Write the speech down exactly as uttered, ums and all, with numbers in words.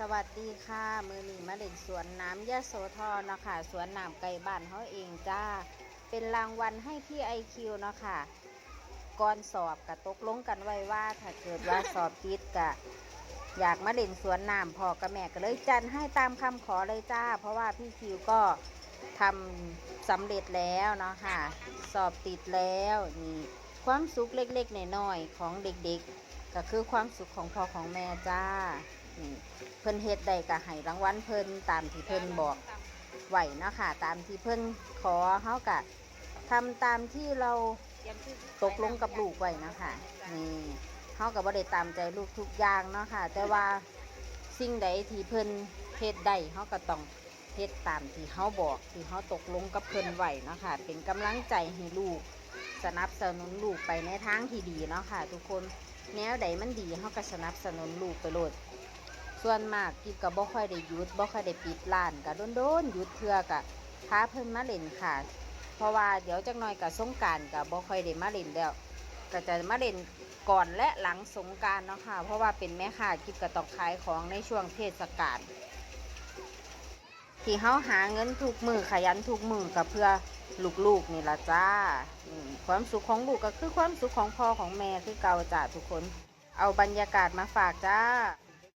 สวัสดีค่ะ มื้อนี้มาเล่นสวนน้ำยโสธรเนาะค่ะ สวนน้ำใกล้บ้านเฮาเองจ้า เป็นรางวัลให้พี่ไอคิวเนาะค่ะ ก่อนสอบก็ตกลงกันไว้ว่า ถ้าเกิดว่าสอบติดก็อยากมาเล่นสวนน้ำ พ่อกับแม่ก็เลยจัดให้ตามคำขอเลยจ้า เพราะว่าพี่คิวก็ทำสำเร็จแล้วเนาะค่ะ สอบติดแล้วนี่ ความสุขเล็กๆน้อยๆของเด็กๆ ก็คือความสุขของพ่อของแม่จ้า นี่ เพิ่นเฮ็ดได้ก็ให้รางวัลเพิ่นตามที่เพิ่นบอกไว้เนาะค่ะ ตามที่เพิ่นขอ เฮาก็ทำตามที่เราตกลงกับลูกไว้เนาะค่ะ นี่ เฮาก็บ่ได้ตามใจลูกทุกอย่างเนาะค่ะ แต่ว่าสิ่งใดที่เพิ่นเฮ็ดได้ เฮาก็ต้องเฮ็ดตามที่เฮาบอก ที่เฮาตกลงกับเพิ่นไว้เนาะค่ะ เป็นกำลังใจให้ลูก สนับสนุนลูกไปในทางที่ดีเนาะค่ะทุกคน แนวใดมันดี เฮาก็สนับสนุนลูกไปโลด ส่วนมากกิฟก็บ่ค่อยได้หยุด บ่ค่อยได้ปิดร้าน ก็โดนๆหยุดเทื่อก็พาเพิ่นมาเล่นค่ะ เพราะว่าเดี๋ยวจักหน่อยก็สงกรานต์ก็บ่ค่อยได้มาเล่นแล้ว ก็จะมาเล่นก่อนและหลังสงกรานต์เนาะค่ะ เพราะว่าเป็นแม่ค้ากิฟก็ต้องขายของในช่วงเทศกาล ที่เฮาหาเงินทุกมื้อ ขยันทุกมื้อก็เพื่อลูกๆนี่ล่ะจ้า อืม ความสุขของลูกก็คือความสุขของพ่อของแม่คือเก่าจ้าทุกคน เอาบรรยากาศมาฝากจ้า